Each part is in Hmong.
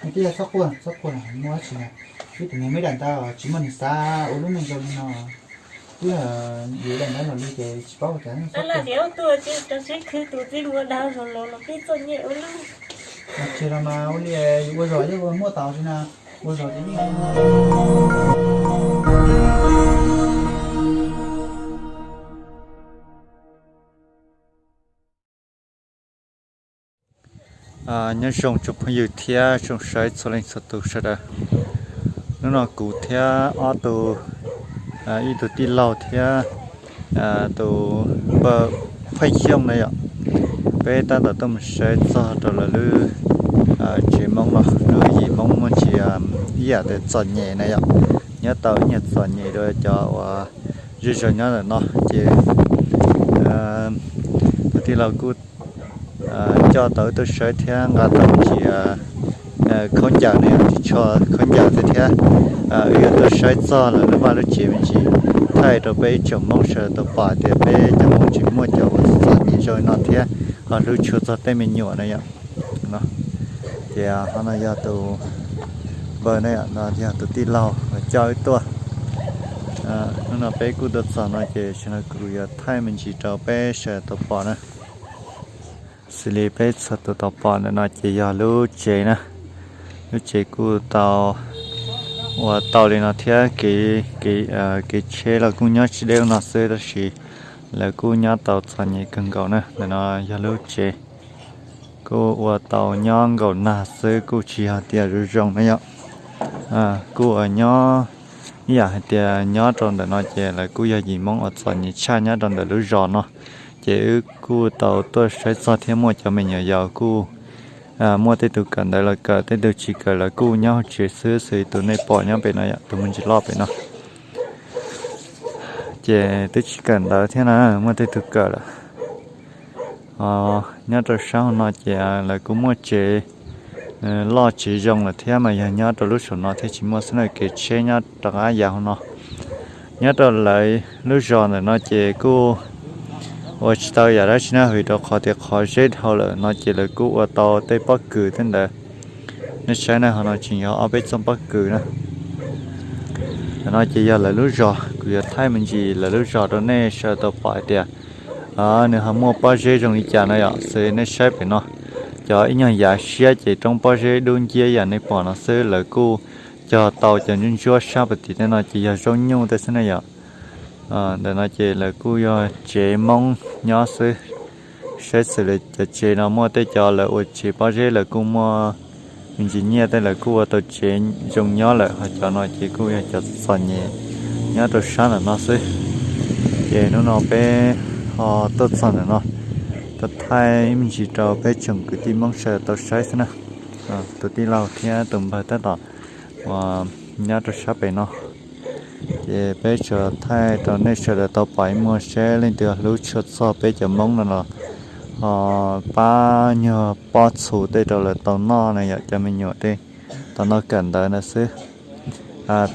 Twb yog txhob quaj, txhob quaj, muaj dab tsi na. Wb tus niam me daim ntawd tsis muaj neeg xav ua lub neej zoo li no. Wb yuav daim ntawd los li ces tsis paub ua cas. Tab lam tias ua tuaj ces rau siab khwv tus txiv muab dab zoo los los peb txom nyem ua luaj. Mas tsis los mas ua li ua zog yeej ua muaj tau tsis na, ua zog ces yeej Nyob zoo tsoom phooj ywg thiab tsoom saib txhua leej txhua tus sawv daws. Hnub no kuv thiab ob tug, ib tug tij laug thiab tus npawg Pheej Xyooj na yom, peb tab tom tuaj mus saib txog rau lawv lub tsev Hmoob no, lub yim Hmoob muaj ntsis ib yam tias txom nyem na yom, nyob tau ib nyuag txom nyem rau cov uas zej zog nyob ntawm no ces tus tij laug kuj coj tau wb tuaj saib thiab nqa tau me ntsis khaub ncaws ne, tsis tshua khaub ncaws thiab thiab. Wb yuav tuaj saib txog lawv lub vaj lub tsev me ntsis, thaij rau peb ib tsoom Hmoob sawv daws tau pom tias peb cov Hmoob tseem muaj cov uas txom nyem zoo li no thiab ho hlub tshua txog tej me nyuam na yom. Ces qhov no yog tus npawg na, no yog tus tij laug uas coj wb tuaj. Hnub no peb kuj tuaj txog no ces tam sim no kuv yuav thaij me ntsis rau peb sawv daws tau pom na. Xws li peb txhua tus tau pom ntawm no ces yog lub tsev na. Lub tsev kuj tau ua tau li no thiab, kev tsheb los kuj nyob tsis deb no xwb tab sis lawv kuj nyob tau txom nyem kawg nkaus na. Ntawm no yog lub tsev kuj ua tau nyob nkaum nag xwb, kuj tsis yog tias zoo zoo na yom. Kuj uas nyob ib yam hais tias nyob rau ntawm no ces lawv kuj yog yim Hmoob uas txom nyem tshaj nyob rau ntawm lub zos no. Ces wb kuj tau tuaj saib txog thiab muaj cov me nyuam yaus kuj muaj tej tug kawm ntawv los kawm, tej tug tsis kawm lawv kuj nyob hauv tsev xwb, xws li tus nej pom nyob pem no yom, tus me ntsis loj pem no. Ces twb tsis kawm ntawv thiab na, muaj tej tug kawm lawm. Nyob rau sab hauv no ces lawv kuj muaj tsev loj tsev zoo lawm thiab, mas yog nyob rau lub saum no thiaj tsis muaj xwb na, kev tsheb nyob rov qab yav hauv no. Nyob rau lawv lub zos ntawm no ces kuj ua tsis tau yam dab tsi na, vim rau qhov tias qhov zeb dhau lawm no ces lawv kuj ua tau tej pob kws tej ntawd. Nej saib na, hauv no tseem yog ob peb txooj pob kws na. Ntawm no ces yog lawv lub zos, kuv yuav thaij me ntsis lawv lub zos rau nej sawv daws tau pom hais tias nws ho muaj pob zeb zoo li cas no yom. Xws li nej saib pem no, cov ib nyuag yav siab ces roob pob zeb dub nciab yam nej pom no xwb, lawv kuj cog tau cov ntsuab ntsuab sab puag tim tej no ces yog zaub nyuj tej xwb na yom. Ntawm no ces lawv kuj yog tsev Hmoob nyob xwb. Saib xws li cov tsev no muaj tej cov lawv ua tsev pob zeb lawv kuj muaj me ntsis nyiaj tej, lawv kuj ua tau tsev zoo nyob lawm, ho cov no ces kuj yog cov txom nyem nyob rau sab ntawm no xwb. Ces hnub no peb ho tuaj txog ntawm no, tuaj thaij me ntsis rau peb tsoom kwv tij Hmoob sawv daws tau saib xwb na. Tus tij laug thiab tus npawg tab tom uas nyob rau sab pem no. Ces peb tsuas thaij rau nej sawv daws tau pom ib muag seb leej twg hlub tshua txog peb cov Hmoob no los ho pab nyuag pob txhuv tej rau lawv tau noj na yom, cov me nyuam tej tau noj kawm ntawv ntawd xwb.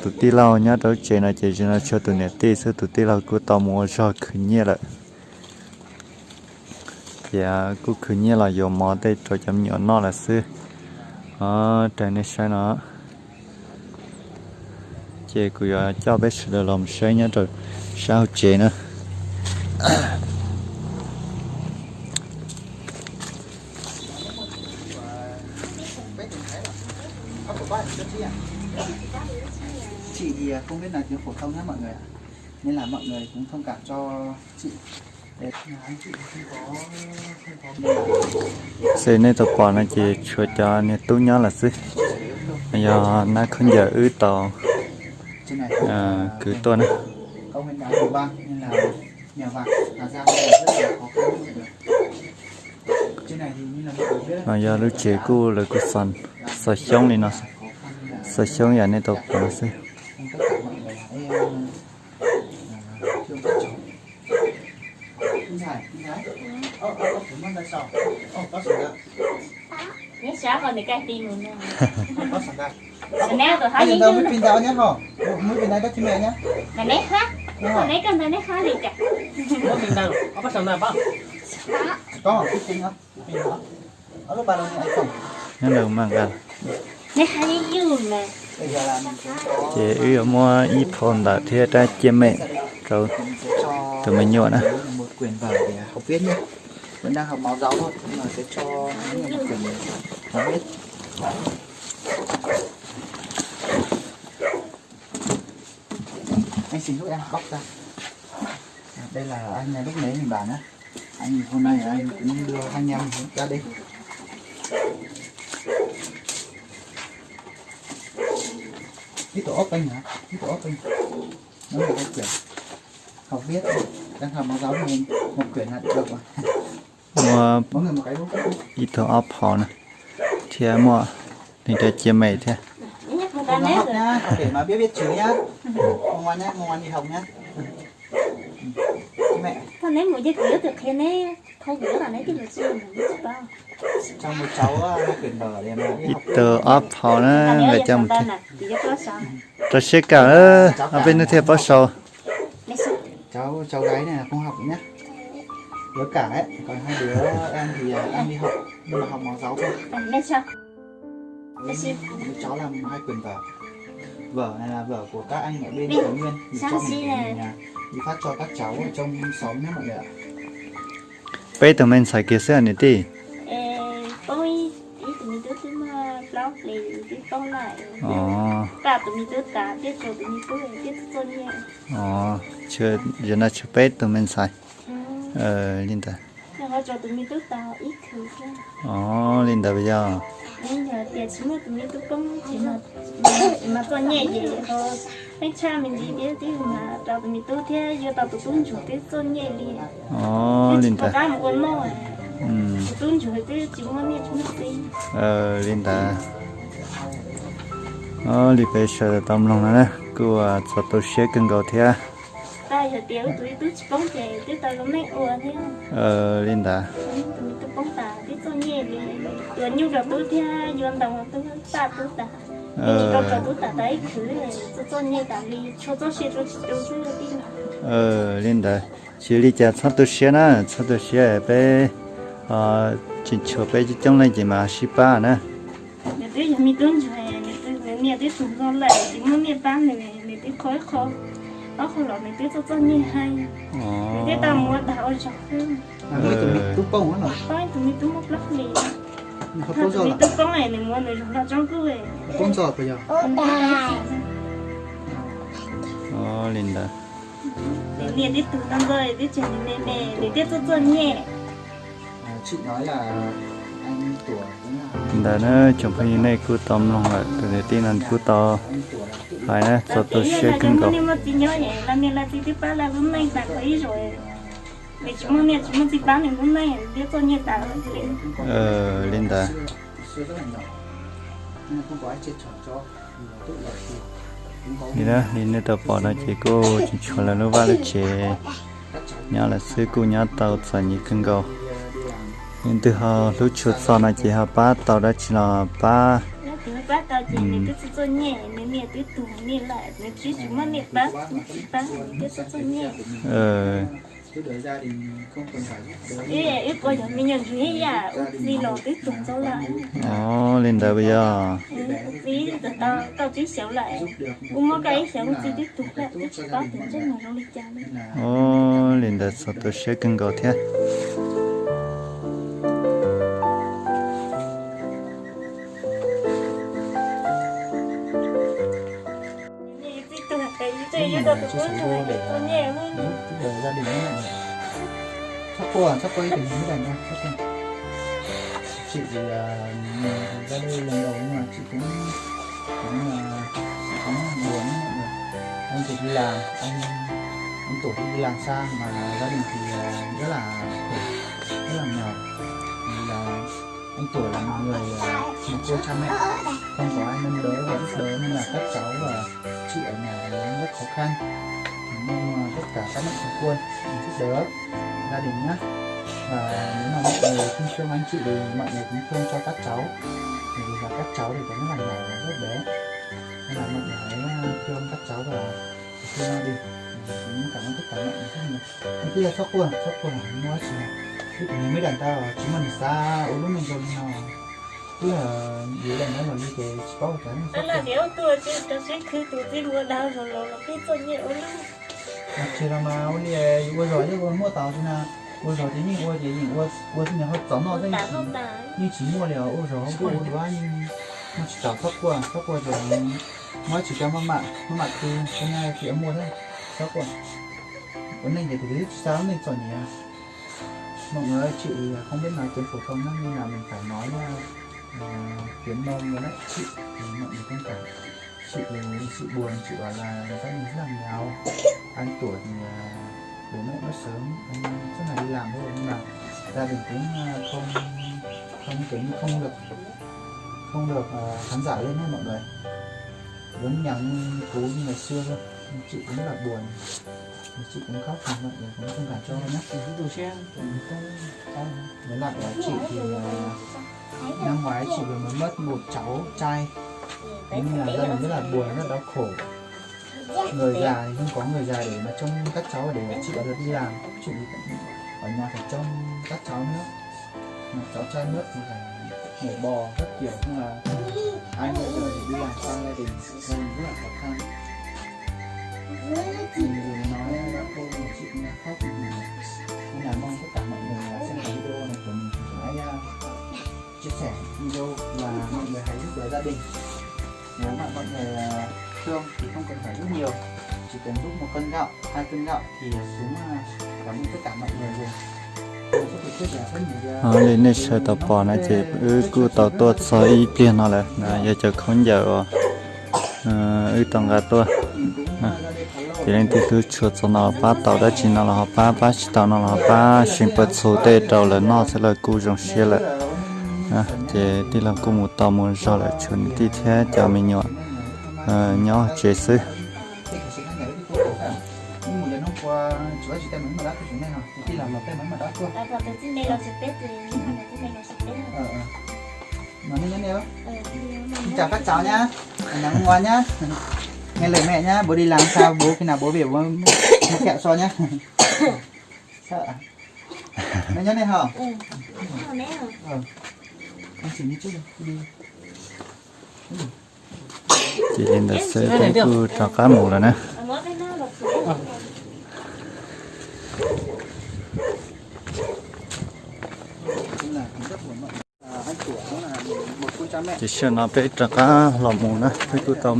Tus tij laug nyob rau lub tsev no ces tsis no tshuav tus niam tij xwb, tus tij laug kuj tau mus ua zog khwv nyiaj lawm. Ces kuj khwv nyiaj los yuav mov tej rau cov me nyuam noj lawm xwb. Raws nej saib no, ces kuv yuav coj peb sawv daws los mus saib nyob rau sab hauv tsev na. Chị thì không biết nói tiếng phổ thông nhé mọi người ạ. Nên là mọi người cũng thông cảm cho chị. Xws nej tau pom no ces tshuav cov niag tub nyob lawm xwb. Yog nab khaub ncaws wb tau kwv tuaj na. Yog lub tsev kuj lawv kuj xaws xyoob li no, xaws xyoob yam nej tau pom no xwb. Nyob ntawd mas nqa. Ces wb yuav muab ib phau ntawv thiab rab cia mem rau tus me nyuam na. Anh xin giúp em bóc ra. Đây là anh, à, lúc nãy mình bảo nhá. Anh hôm nay anh cũng đưa hai anh em ra đây. Tiếp tục open hả? Tiếp tục open. Nó là hai quyển. Học viết, đang học mẫu giáo thì một quyển là được rồi. Muaj ib tug ob phau na, thiab muaj li rab cia mem thiab. Không có học nhá, học để mà biết viết chữ nhá. Mùng ngoan nhá, mùng ngoan đi học nhá. Mẹ. Cho một cháu, à, hai quyển vở để mà đi Ib học. Tug ob phau na, nkawd coj mus thiab. Rau siab kawg, ob peb hnub thiaj paub sau. Cháu, cháu gái này là không học nhá. Với cả ấy, còn hai đứa em thì, à, em đi học, nhưng mà học mẫu giáo thôi. Cháu làm hai quyển vở. Vở này là vở của các anh ở bên Thái Nguyên gửi cho mình để mình, à, đi phát cho các cháu ở trong xóm nhé mọi người ạ. Peb tug me ntxhais kiag xwb niam tij? Ov, ov, zaum no tshuav peb tug me ntxhais. Li ntawd. Ov, li ntawd yog. Ov, li ntawd. Li ntawd. Ov, li peb sawv daws tau mloog no na kuj txhua tu siab kawg nkaus thiab. Li ntawd. Li ntawd, tsis li cas txhob tu siab na, txhob tu siab, peb tseem tshuav peb coob coob leej ces mas sib pab na. Nws twb yog me tub ntsuag, nws niam twb tuag lawm, tsis muaj niam pab nws, nws twb qhov ib qho, ob qho los nws twb txom txom nyem heev, nws twb tau mus ua dag ua zog xwb. Pab tus me tub muaj plaub hlis, tus me tub poob nws mus nws zog los tsoob kuj. Li ntawd. Nws niam twb tuag tag nrho, twb tseg nws me me, nws twb txom txom nyem. Ntawd na tsoom phooj ywg, nej kuj tau mloog lawm, tus niam tij no kuj tau hais na, txhua tu siab kawg nkaus. Los niam los txiv twb pab lawv lub neej tas qhov ib zaug, nws tsis muaj niam tsis muaj txiv pab nws lub neej, twb txom nyem tas li. Li ntawd. Li na, li nej tau pom no ces kuj tseem tshuav lawv lub vaj lub tsev nyob lawm xwb, kuj nyob tau txom nyem kawg nkaus. Leej twg ho hlub tshua txog no ces ho pab tau dab tsi los pab. Pab tau ces nws twb txom txom nyem, nws niam twb tuag lawm, nws twb tsis muaj niam pab, tsis pab, nws twb txom txom nyem. Wb kuj yog me nyuam ntsuag ib yam, wb txiv los twb tuag ntxov lawm. Ov, li ntawd puas yog? Wb txiv twb tau kaum tsib xyoos lawm, wb muab kaum ib xyoos wb txiv twb tuag lawm, twb tsis paub tias ntsej muag zoo li cas li. Ov, li ntawd txhua tu siab kawg nkaus thiab. Txhob quaj, txhob quaj ib tug me ntxhais, txhob quaj. Chị thì, à, mình thì ra đây lần đầu nhưng mà chị cũng, cũng, à, cũng buồn lắm mọi người. Anh thì đi làm, anh, anh Tuổi thì đi làm xa mà gia đình thì, à, rất là khổ, rất là nghèo. Vì là anh Tuổi là một người, à, mồ côi cha mẹ, không có ai nâng đỡ và giúp đỡ nên là các cháu và chị ở nhà thì cũng rất khó khăn. Mong, à, tất cả các mạnh thường quân, à, giúp đỡ gia đình nhé. Và nếu mà mọi người không thương anh chị thì mọi người cũng thương cho các cháu. Bởi vì là các cháu thì còn rất là nhỏ và rất bé. Nên là mọi người hãy, à, thương các cháu và thương nhau đi. Mình cũng cảm ơn tất cả mọi người rất nhiều. Anh Tuyết, sốc quá, sốc quá, mua gì nè. Cái tụi mình mới đằng tao, chỉ mà mình xa, ôi, lúc mình còn nhỏ. Twb yus leej no los li ces tsis paub cov neeg txhob kuaj. Tsis los mas ua li yus ua zog yeej ua muaj tau xwb na. Ua zog ces yeej ua ces yeej ua xwb, nws ho txom noj xwb, yeej tsis muaj li os. Ua zog ua duab yeej muaj tsis tau, txhob kuaj, txhob kuaj ces muab tsis tau maj mam, maj mam khwv, khwv nyob tias muaj thiab, txhob kuaj. Ua neej ces tus twb tsis xav lub neej txom nyem. Mọi người, chị không biết nói tiếng phổ thông nhá, nên là mình phải nói ờ, tiếng Mông luôn đấy. Chị thì mọi người thông cảm. Chị thì chị buồn, chị bảo là gia đình rất là nghèo. Anh Tuổi thì ờ, bố mẹ mất sớm, anh suốt ngày đi làm thôi, nhưng mà gia đình cũng ờ, không không kiểu như không được không được ờ, khán giả lên hết mọi người. Giống nhà như cũ như ngày xưa thôi. Chị cũng rất là buồn. Chị cũng khóc thì mọi người cũng thông cảm cho nhé. Với lại là chị thì ờ, năm ngoái chị vừa mới mất một cháu trai. Thế nên là gia đình rất là buồn, rất đau khổ. Người già thì không có người già để mà trông các cháu để chị ở được đi làm. Chị ở nhà phải trông các cháu nữa. Mà cháu trai mất thì phải mổ bò các kiểu, nhưng mà ai hỗ trợ để đi làm sang gia đình, gia đình rất là khó khăn. Mình vừa nói đã cô mà chị cũng đã khóc thì mình cũng là mong tất cả mọi người là xem cái video này của mình thì hãy chia sẻ video và mọi người hãy giúp đỡ gia đình. Nếu mà mọi người ờ, thương thì không cần phải giúp nhiều, chỉ cần giúp một cân gạo, hai cân gạo thì ờ, cũng ờ, cảm ơn tất cả mọi người rồi. Ua li nej sawv tau pom na ces wb kuj tau tuaj txog ib pliag no lawm, yog cov khaub ncaws uas wb tau nqa tuaj. Ces leej twg twb tshuav txog no los pab tau dab tsi no los ho pab, pab tsis tau no los ho pab seev pawg txhu tej rau lawv noj xwb lawv kuj zoo siab lawm. Ces tij laug kuj mus tau mus zog lawm, tshuav niam tij thiab cov me nyuam nyob tsev xwb. Chào các cháu nhá. Ngày lễ mẹ nhá, bố đi làm sao, bố khi nào bố về bố mua kẹo cho nhá. Sao ạ? Nó nhớ đây hả? Ces li ntawd xwb peb kuj rov qab mus lawm na. Ces sij hawm no peb rov qab los mus na, peb kuj tau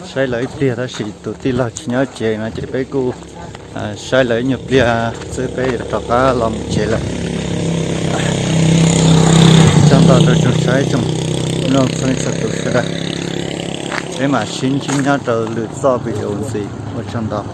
saib lawv ib pliag tab sis tus tij laug tsis nyob tsev no ces peb kuj saib lawv ib nyuag pliag xwb peb yuav rov qab los mus tsev lawm. Tsaug ntau rau tsoom saib tsoom mloog txhua leej txhua tus sawv daws. Peb mam sib ntsib nyob rau lwm zaj video ntxiv, ua tsaug ntau.